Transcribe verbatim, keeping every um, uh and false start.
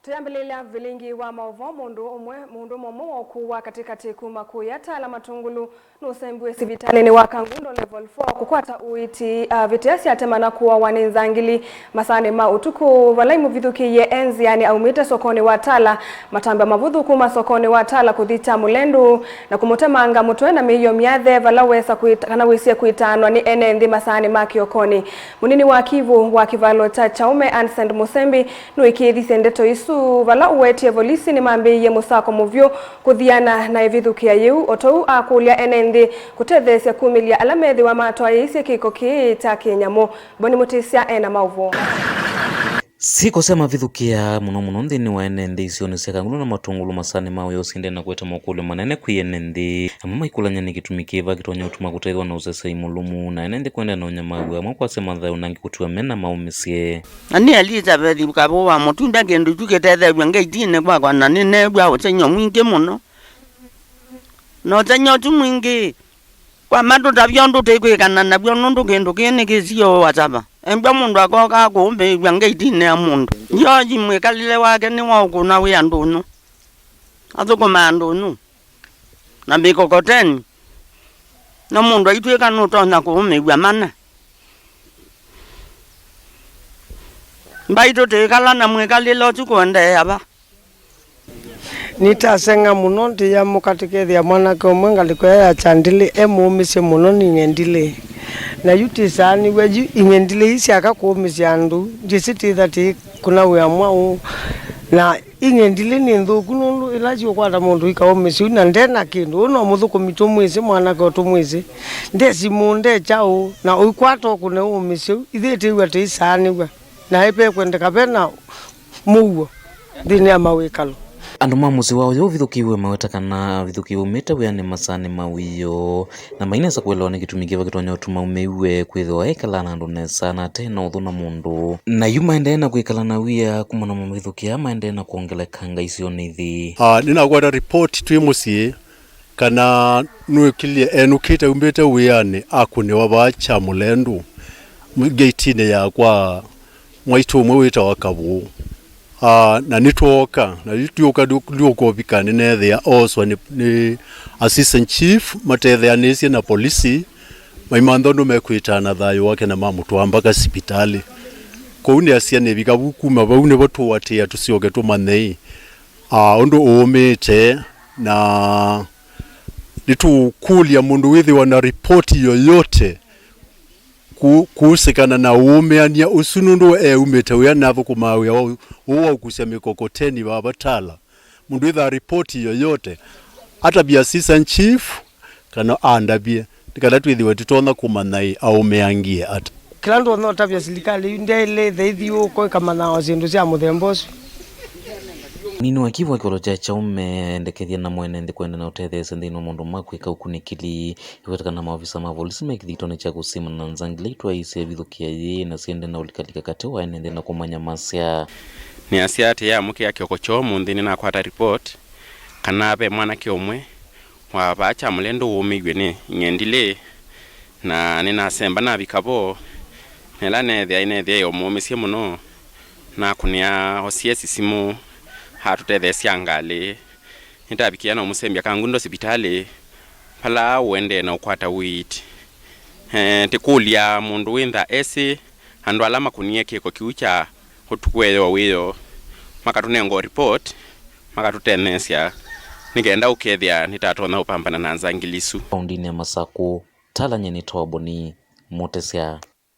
Tũyambĩlĩlya vilingi wa maũvoo, mũndũ ũmwe, mũndũ mũmwe wa ũkũũ wa katĩkatĩ kuma kũya Tala Matungulu nũsembiwe sivitalĩnĩ wa Kangundo Level four kũkwata ũiiti avĩtĩa syatemana kũawa nĩ nzangili masaanĩ ma ũtukũ, vala imũvithũkĩie e nzĩanĩ aumĩte sokonĩ wa Tala, matambya mavũthũ kuma sokonĩ wa Tala kũthi Kyamulendu, na kũmũtemanga mũtwe na mĩio myathe vala wesa kwĩta-, kana wĩsie kwĩtaanwa nĩ ene nthĩ masaanĩ ma kĩokonĩ. Mũnini wa kivũ wa kĩvalo kya Chaume, Ansend Mũsembi, nũĩkĩĩthisye ndeto isu vala ũwetie volisi nĩmambĩĩie mũsako mũvyũ kũthiana na ĩvithũkĩa yĩu, o tondũ akũlya ene nthĩ kũtetheesya kumĩlya ala methĩwa matwaĩĩsye kĩko kĩĩ kya kĩnyamũ. Boni Mũtĩsya ena maũvoo. Syĩko sya mavithũkĩa mũno mũno nthĩnĩ wa ene nthĩ isionĩ sya Kangundo na Matungulu masaanĩ ma ũyoo syĩendee na kũete mokũlyo manene kwĩ ene nthĩ. Amwe maikũlany'a nĩ kĩtumi kĩva kĩtonya ũtuma kũtethwa na ũsesei mũlũmu, na ene nthĩ kũendea na ũnyamau, amwe kwasya mathayũ, na angĩ kũtiwa me na maũmĩsye. Na nĩ Elizabeth Kavũa Mũtunda, kĩndũ kyu kĩtetheew'a ngetinĩ kwakwa, na nĩneew'a ũsengy'o mwingĩ mũno. Na ũsengy'o ũsu mwingĩ, kwamba tũtavya ũndũ tũikwĩkana naw'o, nũndũ kĩndũ kĩĩ nĩkĩsio wasava. Embwa mũndũ akokaa kũũmĩĩw'a ngetinĩ ya mũndũ. George mwĩkalĩle wake nĩ wa ũkũna wĩa ndũnyũ, athũkũmaa ndũnyũ na mĩkokoteni, na mũndũ aitw'ĩka nũtonya kũũmĩĩw'a mana. Mbaitũ tũikala na mwĩkalĩle ũsu kũendeea va? Nĩtaseng'a mũno, ndĩyamũka tũkethĩa mwanake ũmwe ngalĩko ĩya ya Kyandilĩ e mũũmĩsye mũno nĩ Ing'endilĩ. Na yu tĩsaanĩw'a yu Ing'endilĩ ii syaka kũũmĩsya andũ, ndyĩsĩ tĩtha tĩkũna wĩa mwaũ. Na Ing'endilĩ nĩ nthũku nũndũ ĩla syũkwata mũndũ ikaũmĩsya yu na nde na kĩndũ, ũũ no mũthũkũmi tũmwĩsĩ, mwanake ũtũmwĩsĩ, nde simũ, nde kyaũ, na ũikwata ũkũne ũũmĩsye yu, ithyĩ tĩw'a tĩisaanĩw'a. Na ĩvekwendeka ve na mũuo nthĩnĩ ya mawĩkalo. Andũ ma mũsyĩ wa ũyũ ũvithũkĩiwe maweta kana avithũkĩiwe aumĩte wĩanĩ masaanĩ ma wĩoo, na mainesa kũelewa nĩ kĩtumi kĩva kĩtonya ũtuma aumĩiwe kwĩthĩwa ekalaa na andũ nesa na ate na ũthũ na mũndũ. Na yu maendee na kwĩkala na wia kumana na mavithũkĩa maendee na kwongelekanga isionĩ ithi. Ah, nĩnakwata report twĩ mũsyĩ kana nũĩkĩlye enũkĩte aumĩte wĩanĩ akũnĩwa vaa Kyamulendu, ngetinĩ ya kwa mwaitũ ũmwe wĩtawa Kavũũ. Ah, na nĩtwooka, na yu twĩũka ndũ-, ndũkũvika nĩneethĩa ooswa nĩ, nĩ assistant chief matetheanĩsye na polisi, maimantha ũndũ mekwĩtaa na thayũ wake na mamũtwaa mbaka sipitalĩ. Kwoou nĩasya nĩvika vu, kuma vau nĩvo tũũatĩĩa tũsyoke tũmanye, ah, ũndũ ũũmĩte, na nĩtũũkũlya mũndũ wĩthĩwa na ripoti yoyote ku-, kuhusikana na ũũmĩanĩa ũsu, nũndũ eumĩte wĩa na athũkũmaa wĩa wa ũ-, ũũ wa ũkusya mĩkokoteni vaa Tala. Mũndũ wĩthaa ripoti yoyote, atavye assistant chief kana andavye, nĩ kana twĩthĩwe tũtonya kũmanya ĩ aũmĩangie ata. Kĩla ndũtonya ũtavya silikalĩ yu ndyaĩlĩte ĩthiũũko ĩkamanyaa o syĩndũ sya mũthemba ũsu. Mũnini wa kivũ wa kĩvalo kya Chaume endekethya na mwene nthĩ kwenda na ũtetheesya nthĩnĩ wa maũndũ ma kwĩka ũkunĩkĩli. Ĩweta kana maovisa ma volisi me kĩthitonĩ kya kũsimana na nzangili itwaĩĩsye ĩvithũkĩa yĩĩ na syende na ũlikalika katĩ wa ene nthĩ na kũmanyamasya. Nĩasya atĩ yaamũkĩa kĩoko kyoo ũmũnthĩ nĩnakwata report kana ve mwanake ũmwe wa vaa Kyamulendu ũũmĩiw'e nĩ Ing'endilĩ, na nĩnasemba navika vo, na ĩla neethĩa, neethĩa ĩ o mũũmĩsye mũno, nakũnĩa O C S simũ, atũtetheesya ngalĩ. Nĩtavikĩa na ũmũsembya Kangundo sipitalĩ, vala ũendee na ũkwata ũiiti. Eh, tĩkũlya mũndũ wĩntha esĩ andũ ala makũnie kĩko kĩu kya ũtukũ eyo wĩoo, makatũnenga o report, makatũtetheesya, nĩ kenda ũkethĩa nĩtatonya ũpambana na nzangili isu. Kaũndĩnĩ ya Masakũ, Tala nyie nĩ Toboni Mũtesya.